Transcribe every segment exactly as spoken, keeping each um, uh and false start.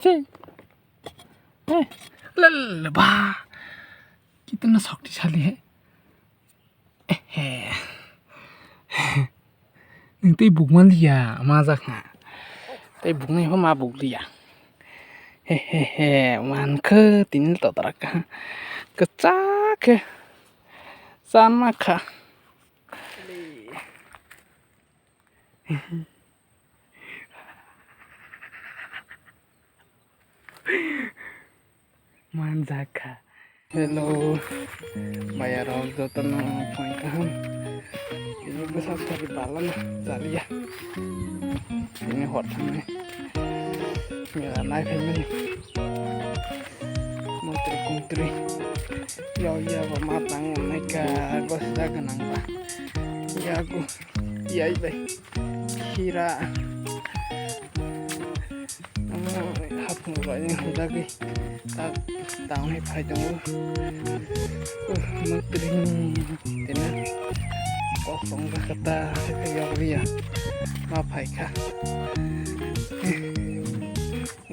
Chi. Eh, lel, ba. Kitna shaktisali hai. Eh, eh. Nwng tei buk manliya, ma jak ha. Tei buknai pho ma bukliya. He, he, he, mankhe tini totara kaha. Kwchak khe. Chan ma kha. Manjak kha. Hello. Bayarok jotono phone kaham. Ini bwsa sari balano chaliya. Ini hot thangni. Mela nai phaimani. Mantri kuntri. Yau ya ba ma tang nai ka gos da ganang ba. Yago. Yai bai. Khira. Omo haphung rok ni hwnjagwi tak tangwi phai tongo. Uh, mwtwrwini tini kosong khe ta khe yokliya ma phai kha.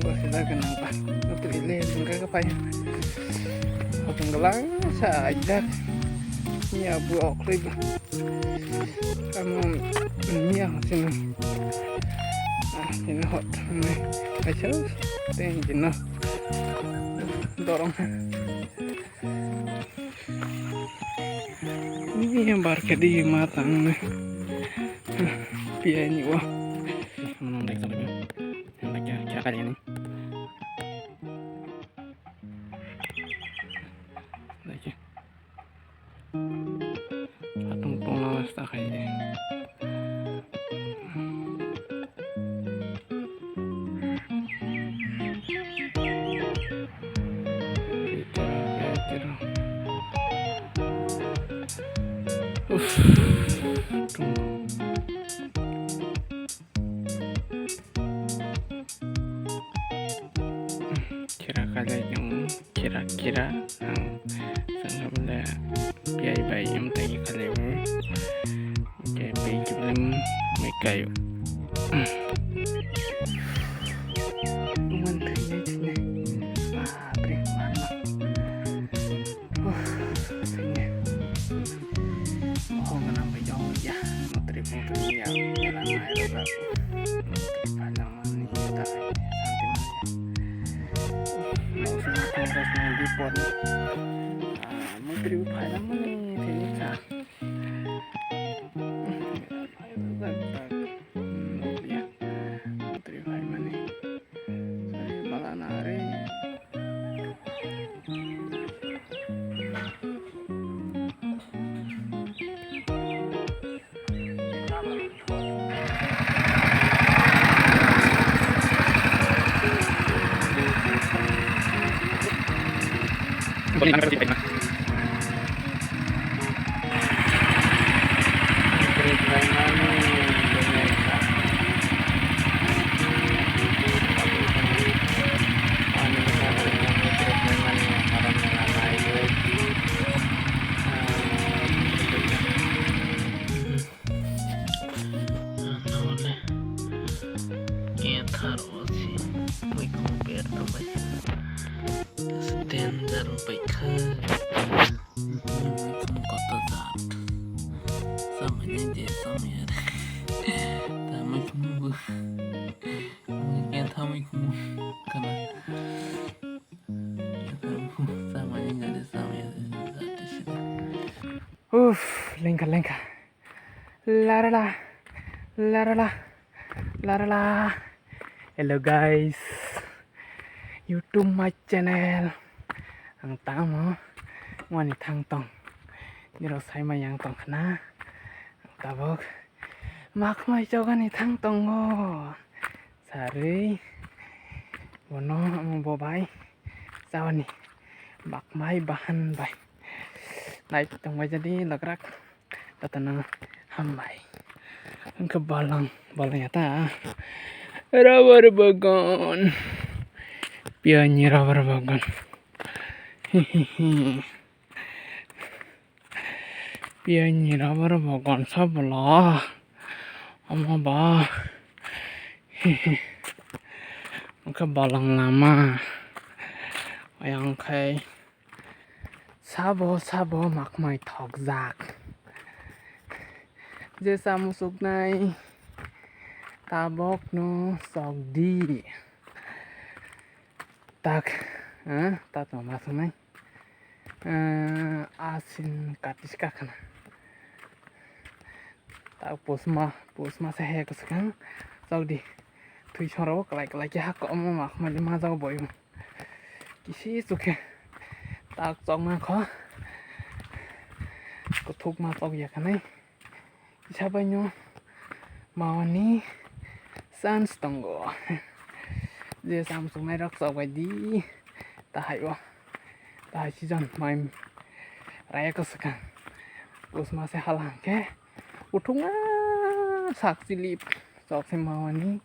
Gosida gwnang ba mwtwrwi le hwnjagwi phai. Haphung gwlang sa aijak. Ni abu oklai ba. Amo miya hosini. Ah, ini hot. Ini kaisa teng jino. Dorong. Ini yang bar kedi mata ini. Pia ini wah. Menang dek kalau ini. Yang lagi kira kali ini. Lagi. Atung tongna wasta khai. Uff. Kira kajai tongo, kira kira ang sangha bole piyai bai amtai khalai bo. Khe bai kiblem mai kayo. Uman thainai thainai. Bapre, manma. Uff, sini. Mohong ganang bai jong ya. Mutri mutri ya. Mela nai roga. Mutri phalang mani ta. Santi mani. Uff, mau sini tong ras nang di pon. Ah, mutri phalang mani tini sa. Mela nai roga ta. Hmm, ya. Mutri phai mani. Sorry, mala nang re. Danger bai kha. Muikhum kotor jat. Samanya je samanya. Tamai khum bu. Mui khe thamai khum kana. Samanya je samanya jat. Uff, lengkha lengkha. Larala, larala, larala. Hello guys, YouTube my channel. Ang tamo wani thang tong. Nirok saima yang tong khna. Ang tabok makmai chogani thang tongo. Sarwi bono amo bo bai chawani bakmai bahan bai. Nai tongbai jadi lagrak. Jotono hambai. Hwnkhe balang, balang ya ta. Rubber bagan. Piyani rubber bagan. Hihihi. Piyani rubber bagan sabla. Ama ba. Hihi. Wngkhe bolong lama. Ayang khai sabo sabo makmai thokjak. Je cha muchuknai tabokno chokdi. Tak, eh, ta tongma thwngnai. Eh, asin katis kakhana. Tak pusma, pusma se he kwswkang. Chokdi. Thwi songrabo kwlai kwlai khe ha komo makmani majao boyo. Kisi chukhe. Tak chokma kho. Kuthukma chok ya khanai. Kisa baino mawani chance tongo. Je cha muchuknai rok chok bai di. Tahai o. Tahai season mai raya kwswkang. Pusma se hala hwnkhe. Kuthukma sak chilip chok se mawani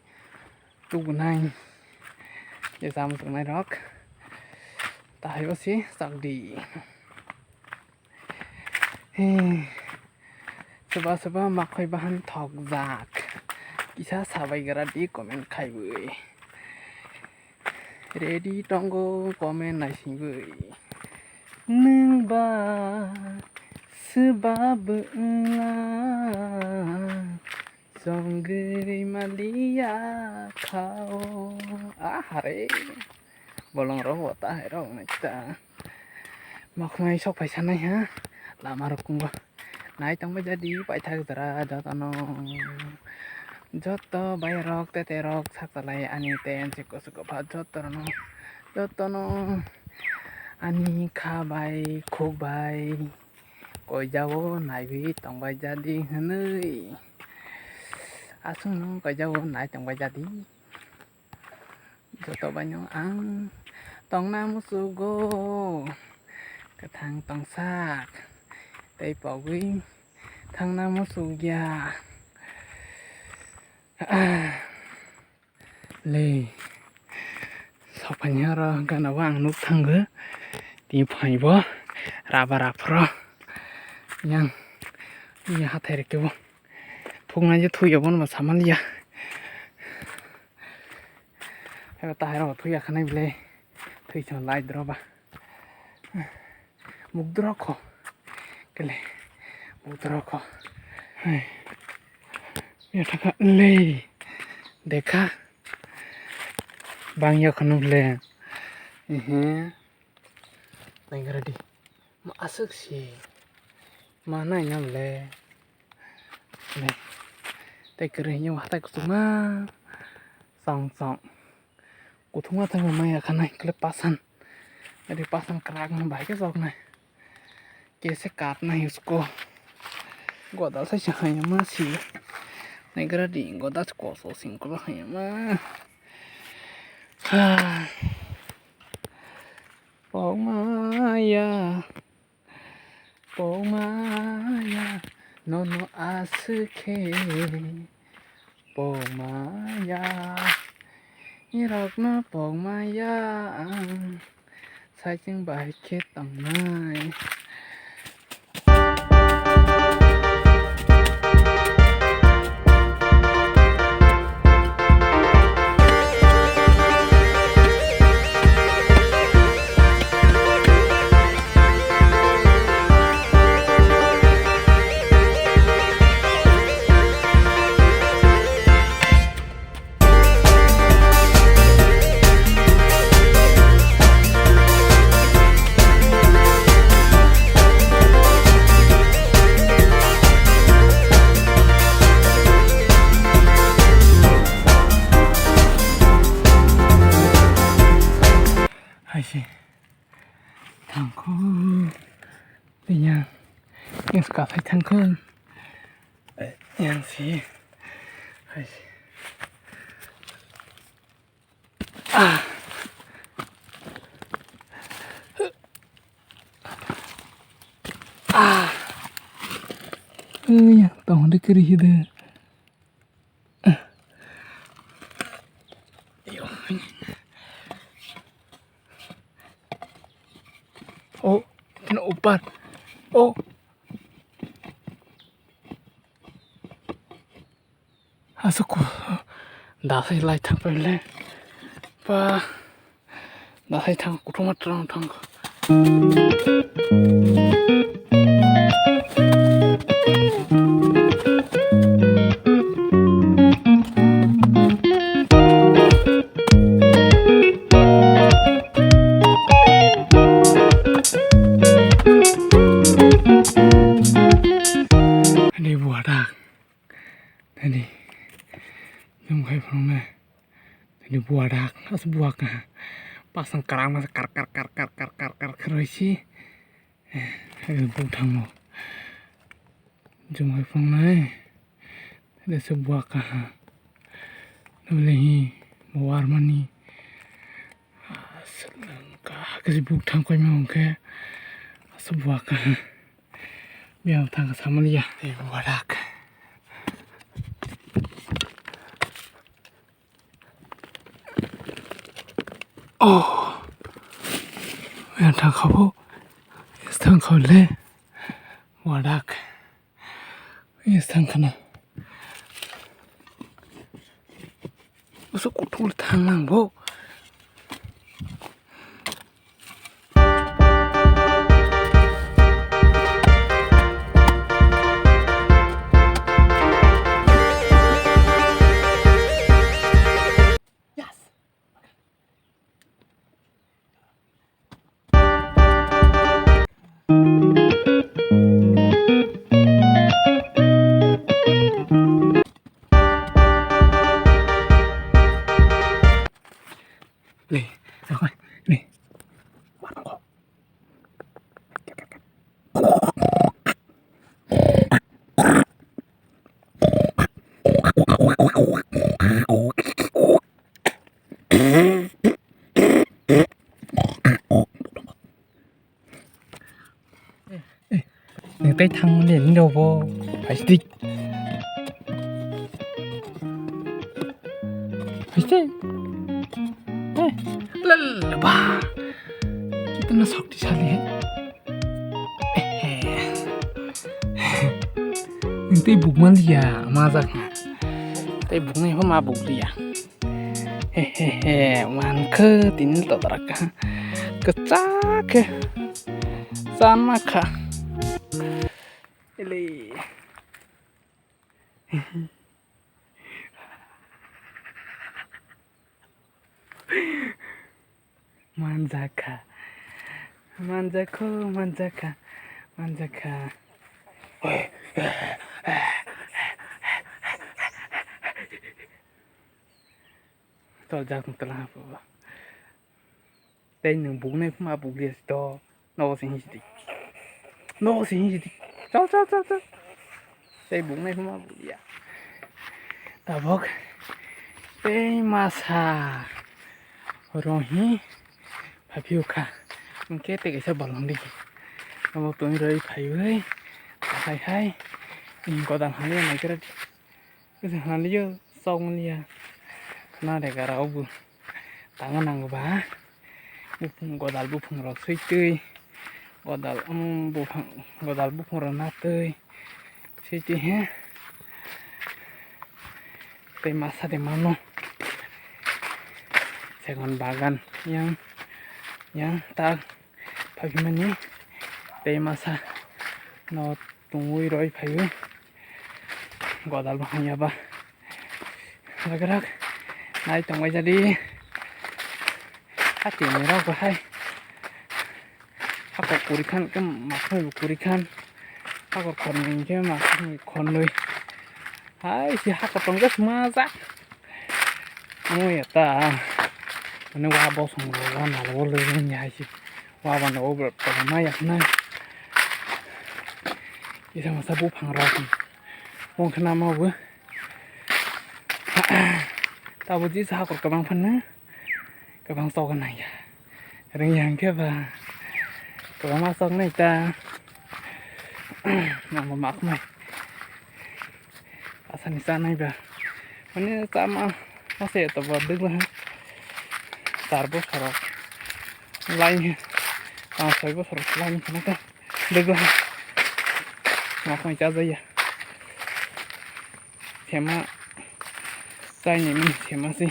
tubunai. Je cha muchuknai rok tahai o se chokdi. He, soba soba makhoi bahan thokjak. Kisa sabai gra di comment khaiwi. Ready tongo comment naisingwi. Nwng ba swba bwla chongwi maliya khao. Ahare. Bolong rok bo ta hai rok nai ta. Makhmai sok phai sanai ha. Lama rok kungo. Nai tong bai jadi paithak jora jotono. Joto bai rok tete rok sak chalai ani te ansi kusu kupha joto no. Joto no ani kha bai khuk bai. Koijao naiwi tongbai jadi hwnwi. Aswkno koijao nai tongbai jadi. Joto baino ang tongna muchugo. Kwthang tongsak tei pogwi thangna muchukya. Le, sokphaini oro gana bo ang nuk thango. Tini phai bo raba raphro yang ya hathai rikebo thuknai je thuya bono sama liya. Eba tahai rok thuya khanai bile thui chon lai dro ba. Mukdrok kho. Kele. Mukdrok kho. Hai. Ya thaka le. Dekha. Bang ya khonung le. Ehe. Nai gara di. Ma aswk si. Ma nai nam le. Le. Tei kwrwi hinya hatai kuchukma. Chong chong. Kuthuma thangwi maya khanai kle pasan. Ri pasan kwrak no bahai khe choknai. Kese katnai usko. Goda sai se hayama si. Naigra di goda koso singkro hayama. Ha. Pokmaya. Pokmaya, nono aswk khe pokmaya, nirokno pokmaya ang saichung bai khe tongnai. Hai se. Thangkho. Tei yang. Yang se kathai thangkho. Yang se. Hai se. Ah. Ah. Yang tong de kiri hide. Oh, tino upar. Oh. Asuk ko. Dasai lai thang pai le. Dasai thang, kuthuma twrang thang. Ani buadak. Ani. Nung khai phang na. Ani buadak. As buak na. Pasang karang mas kar kar kar kar kar kar kar kar si. Ani buk thango. Jumai phang nai. Desa buaka ha. Nabele hi mo warmani. Selengka kesi buk thang koi mong khe. Asa buaka ha. Biang thang samaliya. Ei buadak. Oh. Yang thang kha bo. Yang thang kha le. Wadak. Yang thang khana. Usuk kuthul thang nang bo. Yes. Le, le. Nang tei thang le nini rok bo plastic. Plastic. Eh, lal ba. Kita na sakti sali hai. Eh, eh. Nang tei buk man liya, ma jak. Tei buk nai ho ma buk liya. He he he, mankhe tini todrak kha. Kwchak khe. Chama kha. Ele. Manjakha. Manjakho, manjakha. Manjakha. Toljak tongla po. Tei nwng buknai phuma bukliya si to. Nogo se hinsidi. Nogo se hinsidi. Chal, chal, chal, chal. Tei buknai phuma bukliya. Tabok. Tei masa. Rohi. Phaphiu kha. Hwnkhe tei kaisa bolong di. Abo tongwi roi phaiwi. Hai hai. Godal hamya naikhwra di. Haliyo sokmaniya khna de gara obo tangna nango ba buphang godal buphang rok swi twi godal um buphang godal buphang rok na twi swi twi he tei masa de mano segon bagan yang yang ta phaimani tei masa no tungwi roi phaiwi. Godal bo hamya ba. Lagrak. Nai tongbai jadi. Hati ni rok bahai. Hakor kuri khan ke makhoi bo kuri khan. Hakor khornwi ke makhoi khornwi. Hai si hakor tong ke sma jak. Mo ya ta. Mane wa bosong wa nalo le ni hai si. Wa ba no over to ma ya na. Isa masa buphang rok. Wng khna ma bo. Tabuk jisa hakor kwbang phano kwbang choknai ya. Rwngya hwnkhe ba kwbangma choknai ta. Nangbo makmai. Asani chanai ba. Mane chama masa ya to ba dwgla. Char bosor lai. Panch soi bosor lai khna ta. Dwgla. Makmai chajaya. Sema chaini mani sema si.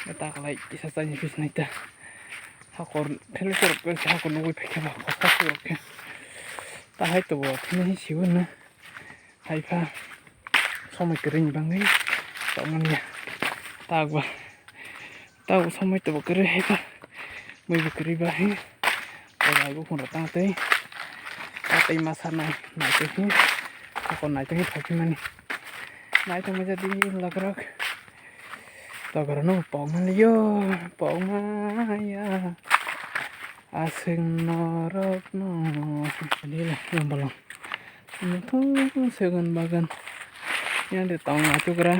Ta kalai kisa chani pis nai ta. Hakor thele chorok khe hakor nugui phaikhe ba khoksa chorok khe. Ta hai to bo thini hi sibo no. Hai pha somoi kwrwi ni bagwi tongmani ya. Ta ba. Ta somoi to bo kwrwi hai pha. Mui bo kwrwi ba hi. Orai bo phunra ta tei. Ta tei masa nai nai tei hi. Hakor nai tei hi phaikhe mani. Nai tongmani jadi lakrok. Tokarno pokma liyo, pokma ya. Aswk norokno. Dile, yang bolong. Nutung segun bagan. Yang de tong naitukra.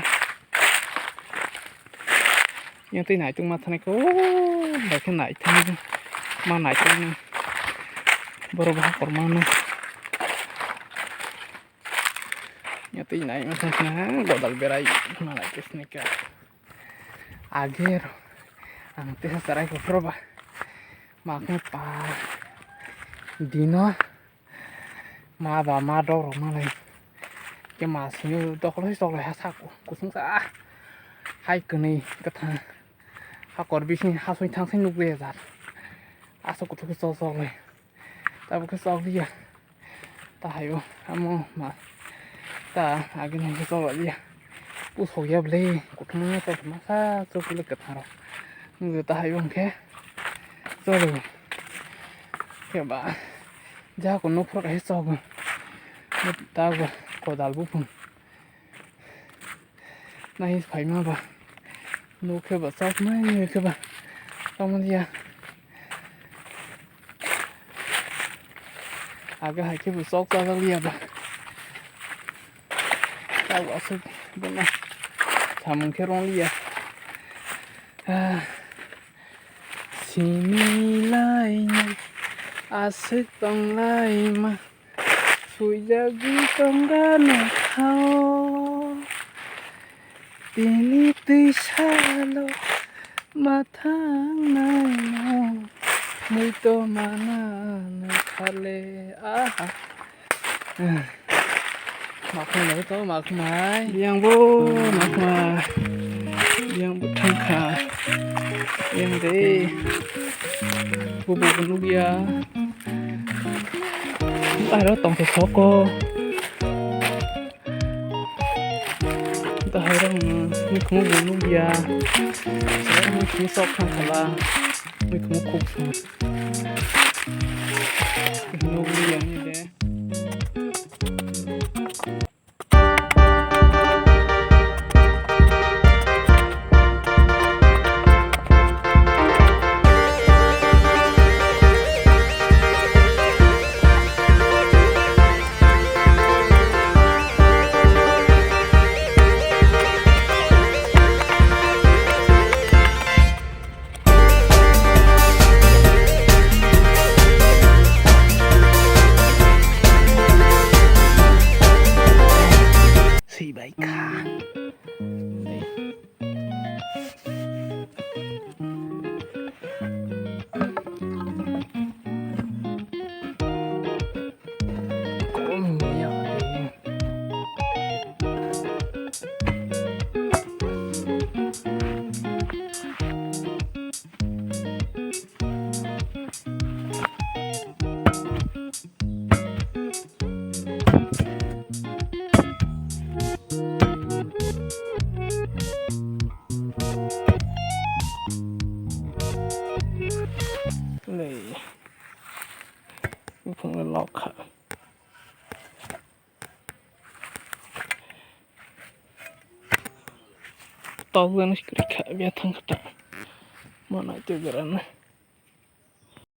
Yang tei naituk ma thanai ko. Bakhe naituk ma naituk ni. Borok bo hakor mano. Yang tei nai ma thangkha godal berai ma naituk sini ka. Agero ang tesa charai kuphuru ba makhe pa dino ma ba ma dok rok malai ke ma sini dokhol hai sok lai ha sak kusung sa hai kwnwi kwthang hakor bising hasoi thangsai nukle jar asok kuthuk sok sok lai. Tabuk khe chok liya. Ta hayo, amo ma. Ta agini hwnkhe chok liya. Pusok ya bwle, kuthuma chok masa chok le kwtharo. Nungwi ta hayo hwnkhe chok. Khe ba, ja ko nokphor kaisa chok. Ta bo kodal buphang. Nai phaima ba. Nuk khe ba chok nai, nuk khe ba. Tamo dia. Aga hai khe bo chok chajak liya ba. Chak aswk bono samung khe rong liya. Ah. Sini lai aswk tong lai ma. Suijagwi tongga nokhao. Tini twisalo mathangnai no. Muito mana no khale. Aha. Makhnai to makhnai. Yang bo makhnai. Yang bo thangkha. Yang de. Bo bo nugya. Aro tongtho soko. Ita hairang mikhumu bo nugya. Mikhumu sok thangkhala. Mikhumu khuk. Nugya ni de. Swibaikha. Lei. Buphang le lok kha. Tok jani sikri kha bia thang kha ta. Manai tei beran.